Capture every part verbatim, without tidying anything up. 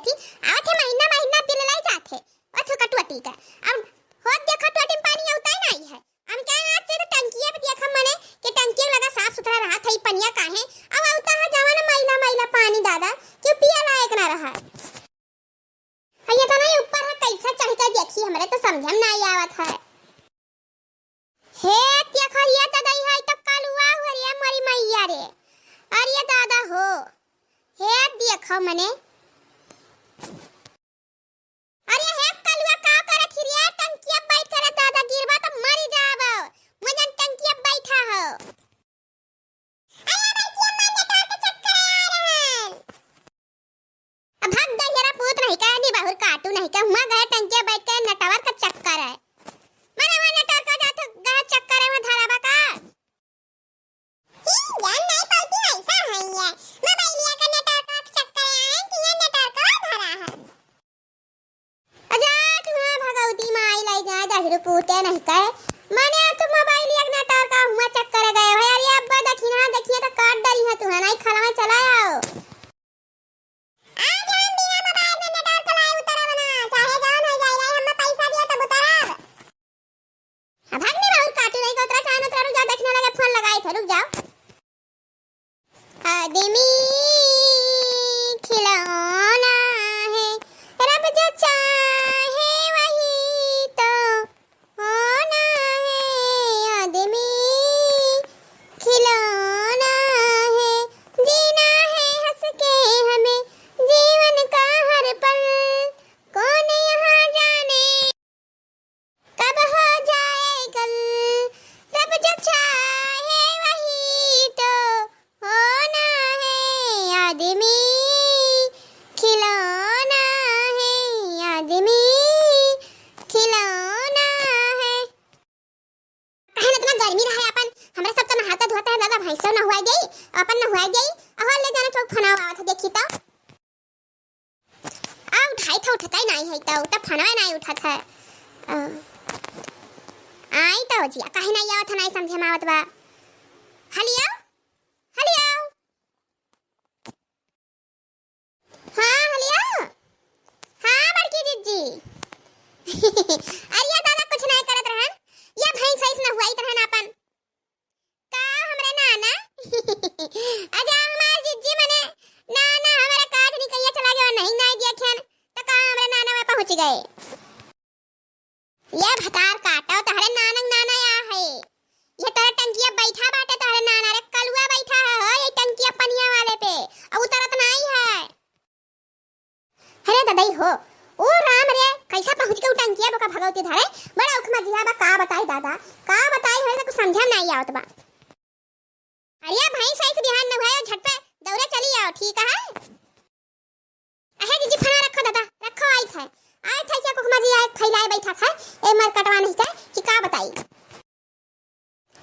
थी, आवत है महीना महीना बिल लाई जात है, अथु कटुअटी का। अब होत देखा टोटी में पानी अउता ही नहीं है। हम क्या आज से तो टंकिया पे देखा मने कि टंकिया लगा साफ सुथरा रहा था, ई पनिया काहे अब अउता है जवन मैला मैला पानी दादा, क्यों पिया लायक ना रहा। है ये तो नहीं ऊपर है, कैसा चढ़ के देखी, हमरे तो समझ में नहीं आवत है। हे देखा, ये तो गई है तो कलुआ हो रे मोरी मैया रे। अरे दादा हो, हे देखा मने। अरे हे कलुआ, का करत ही रे टंकिया बैठ के? रे दादा, गिरबा तो मरी जाबो। मजन टंकिया बैठा हो। अरे बड़की अम्मा, नेटवर्क के चक्कर आ रहन। अब भाग दे, जरा पूत नहीं का, नी बाहुर काटू नहीं का, हुआ गए टंकिया बैठ के नेटवर्क के चक्कर है। मने वो नेटवर्क का जात गए चक्कर है, वो धराबा का। ई जान नहीं पाती ऐसा है ये। मोबाइलिया का नेटवर्क के चक्कर आए कि ये नेटवर्क धरा है। अजा तुम्हारा भगवती माई लाई जाए दहिरु पूते नहीं कहे। मने तो मोबाइलिया का नेटवर्क का हुआ चक्कर गए हो यार। ये अब्बा दखिना देखिए तो काट डरी है तुम्हें, नहीं खलवा चला आओ। आज हम बिना मोबाइल में नेटवर्क लाए उतरब ना, चाहे जौन हो जाए, हम पैसा दिया तब उतरब। अब भाग नहीं बाहुर काटू नहीं का उतरा, चाहे उतरा, रुक जाओ, दखिना लगे फोन लगाए थे, रुक जाओ। आदमी खिलौना है, रब जो चाहे वही तो होना है। आदमी खिलौना है, जीना है हंस के हमें जीवन का हर पल, कौन यहाँ जाने कब हो जाए कल, रब जो चाहे वही तो होना है। आदमी खिलौना है, आदमी खिलौना है। काहे न इतना गर्मी रहे अपन, हमरा सब तो नहाता धोता है दादा, भैंसो नहुआ गई, अपन नहुआ गई, और ले जाना चौक फनावा आवत है, देखी तो। आ उठाई था, उठता ही नहीं है, तो उठा फनवा नहीं उठत है। अ, आई तो जिया, काहे नहीं आवत है, नहीं समझे में आवत बा। हलियो, हलियो। हाँ, हलियो। हाँ, बड़की जिज्जी। अरे ये दादा कुछ नहीं करत रहन, ये भैंस वैंस नहुआइत रहन अपन। का हमरे नाना? अजा हमार जिज्जी मने नाना हमरे काज निकैया चला गए, नहीं नाई देखेन, त का हमरे नाना में पहुँच गए? ये भतार काटो, तहरे नानक नाना या है, ये तोरे टंकिया बैठा बाटे, तहरे नाना रे कलुआ बैठा है हो, ये टंकिया पनिया वाले पे, अब उतरत नाई है। अरे ददई हो, ओ राम रे, कैसा पहुँच के उ टंकिया बोका भगवती धरे, बड़ा उखमा जिया बा, का बताई दादा, का बताई, हमें तो कुछ समझे में नहीं आवत बा। अरे भैंस ऐसे बिहान न हुआ, झट पे दौड़े चली आओ, ठीक है? अहे जीजी, फना रखो दादा, रखो, आई थे, आई थे क्या कुखमा जी, आई फैलाए बैठा था, ए मर कटवा नहीं थे कि का बताई।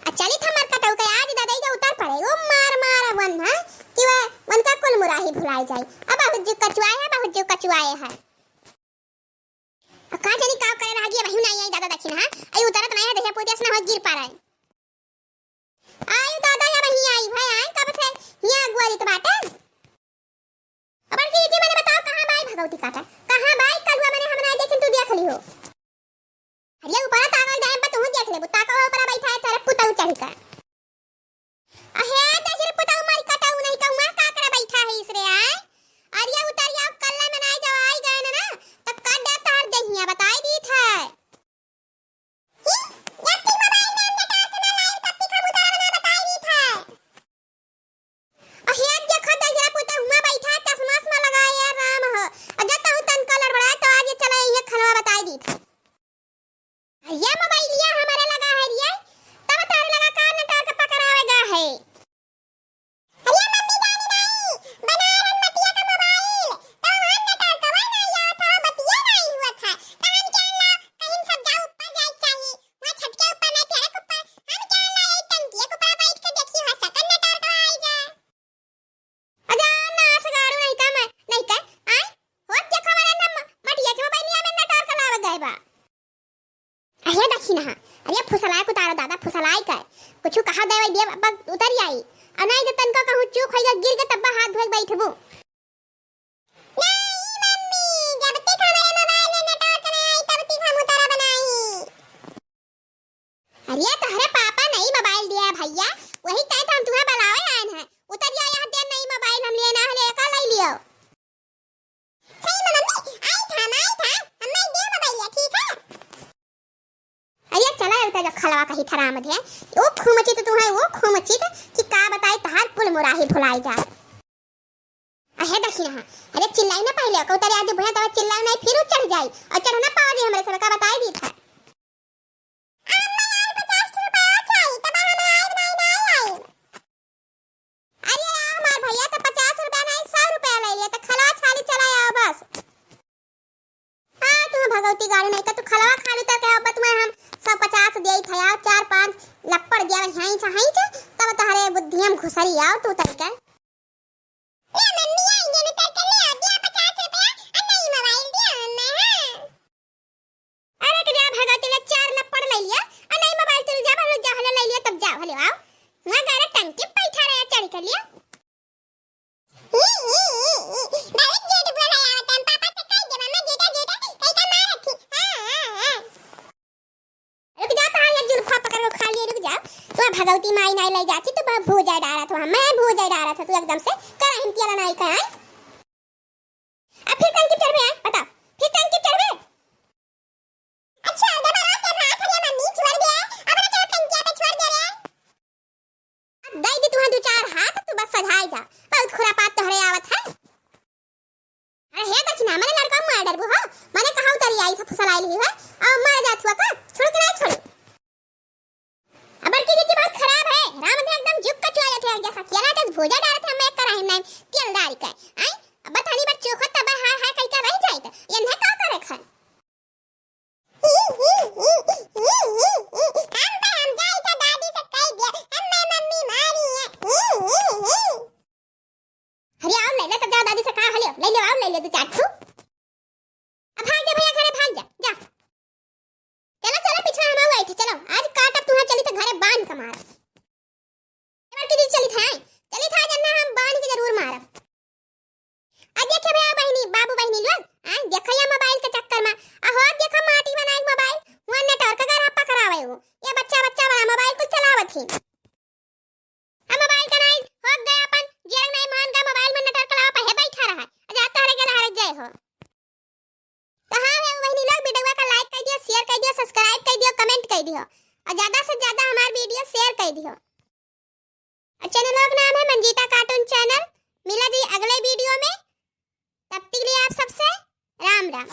आ चली था मरकटऊ के आज ददई के उतर पड़े, वो मार मार वन है कि वह उनका कुल मुराही भुलाई जाई। अब बहुत जो कचुआए है, बहुत जो कचुआए है। आ का जानी का करे रह गया, वही नहीं आई दादा दखिन है, आई उतरत नहीं है, देखिए पूते से ना हो गिर पा रहे। आयु दादा या वही आई भाई, आए कब से यहाँ अगुआ रित बाटे। अब बड़की दीदी मने बताओ कहाँ बाई भगवती काटा, कहाँ बाई कलुआ मने हम ना देखेन तू देख लिहो। अरे ऊपर तावल जाए पर तू देख लेबू, ताका ऊपर बैठा है तेरे पुतऊ चढ़ का। अहे तेरे पुतऊ मारी कटाऊ नहीं कहूँ का करे बैठा है इसरे आए। अरे उतर या कल्ला में नहीं जाओ आई गए ना ना, तो कट दे तार देहिया बताई दी था। ही, जब तक मोबाइल में हम नेटवर्क ना लाइव तब तक हम उतारा बना बताई दी था। अहे, देखो, दहिजरा पुते हुआं बैठा है, चश्मा उश्मा लगाए, ए राम हो। और जब तहु तनका लड़बड़ाए, तो आज ये चला, ये खनवा बताई दी था। ये मोबाइलिया हमारे लगा है रे, तब तारे लगा का नेटवर्क पकड़ावे गा है। अरे मम्मी जानी नहीं, बना रन मटिया का मोबाइल, तो हम नेटवर्क वही नहीं आवत था, बतिये नहीं हुआ था। तो हम क्या ला, कहीं सब जाओ ऊपर जाए चाहिए। वहाँ छत के ऊपर नहीं, पेड़ के ऊपर। हम क्या ला, ये टंकिया के ऊपर बैठ के देखी, वहाँ सकन नेटवर्क आई जाए। अजा नास गाड़ू नहीं का मैं, नहीं का, आय? होत देखा वाला ना म-, मटिया के मोबाइलिया में नेटवर्क लावे गए बा। अरे दखिनहा, अरे फुसलाए कुतारो दादा, फुसलाए का। कुछ कहा देवे दिए, अब उतर आई। और नहीं तो तनको कहूँ चूक होइगा, गिर के तब्बा हाथ धोए बैठबू। नहीं मम्मी, ये तोहरे पापा नई मोबाइल दिया है भइया, वही तय तो हम तुहें बुलावे आएन हैं। उतर जाओ यहाँ, दे नई मोबाइल हम लिए ना हले, का ले लियो? सही में मम्मी, आई था, आई था, हम नहीं दे मोबाइल लिया, ठीक है? अरे चला, उतर जा, खलवा कही थराम दे। वो खूमचित तू है, वो खूमचित कि का बताई, तहार कुल मुराही भुलाई जा। अहे दखिना, अरे चिल्लाई ना पहिले, कहू तरे आज भुया तब चिल्लाई नहीं, फिर उ चढ़ जाई। और चढ़ ना पाओ जी हमरे से, का बताई दी था। अम्मा यार, पचास रुपया चाहिए, तब हम आइब नहीं, नहीं आइब। अरे यार, हमार भइया तो पचास रुपया नहीं, सौ रुपया ले लिया, तो खलवा छाली चला आओ बस। हाँ, तू भगवती गाड़ी नहीं, तो तू खलवा खाली तर के अब तुम्हें हम सौ पचास दिया था यार, चार पांच लप्पड़ दिया, हाँ, हाँ, तब तहरे बुद्धि हम घुसरी आओ तू तरीका। ले मम्मी, आई गेन उतर के ले आ, दिया पचास रुपया, आ नई मोबाइल दिया हमें, हाँ। अरे के जा भगवती ले चार लप्पड़ ले लिया, आ नई मोबाइल तू जा, भले जा, हले ले लिया, तब जा, हले आओ। वहाँ गारे टंकी पे बैठा रहे, चढ़ के लिया। ई, ई, ई, ई, बहुत झूठ बोला यार, तुम पापा से कह दे, मम्मी झूठा, झूठा, कहीं का मार रखी। हाँ, हाँ, हाँ। रुक जा, तहार एक जुल्फा पकड़ के खा लिए, रुक जा। तू भगवती माई नाई ले जाती, तू ब-, भूजा डारत हो, मैं भूजा डारत हो, तू एकदम से कर हिमतिया नाई का, आय? अब फिर टंकी चढ़बे, आय? बता, फिर टंकी चढ़बे? अच्छा, दबा के मार खड़िया मम्मी, छोड़ दे, अब ना चलो टंकिया पे छोड़ दे रे। अब दे दी तुहें दो चार हाथ, तू बस सधाई जा, बहुत खुरापात तोहरे आवत है। अरे हे दखिना, मने लड़का मार डरबू हो, मने कहाँ उतरी आई था फुसलाइल ही है, और मार जात हुआ का, छोड़ के नहीं छोड़ू। अब बड़की दीदी बहुत खराब है, राम दे एकदम जुक का चुआ जाते हैं, जैसा किया ना तस भूजा डालत है, मैं कराही नहीं, तेल डाल के, आई, अब बतानी बच्चों को तब हाय हाय कह के रह जाए तो, ये नहीं का करे खान। हम तो हम जाई थे दादी से कह दिया, हम मैं मम्मी मारी है। अरे आओ ले ले, तो जा दादी से कहा हलियो, ले ले आओ, ले ले दो चार ठू। अब भाग जा भैया घरे, भाग जा, जा। चलो चलो पिछड़ा हम आई थे, चलो आज काट अब तुम्हें चली तो घरे बांध के मार। बड़की दीदी चली था, चली था जन्ना हम बांध के जरूर मारब। आ देखे भैया बहिनी, बाबू बहिनी लोग, आ देखा या मोबाइल के चक्कर में, आ हो देखा माटी बनाई मोबाइल, हुआ नेटवर्क का रहा पकड़ावे हो। ये बच्चा बच्चा बड़ा मोबाइल को चलावत ही। आ मोबाइल का नहीं हो गया अपन, जेरंग नहीं मान का मोबाइल में नेटवर्क लावा पहे बैठा रहा। आ जाता हरे के हरे जय हो। तो हाँ है बहिनी लोग, वीडियो का like कर दियो, share कर दियो, subscribe कर दियो, comment कर दियो और ज्यादा से ज्यादा हमार वीडियो share कर दियो। और चैनल का नाम है मंजीता कार्टून चैनल। मिला जी अगले वीडियो में, तब तक के लिए आप सबसे राम राम।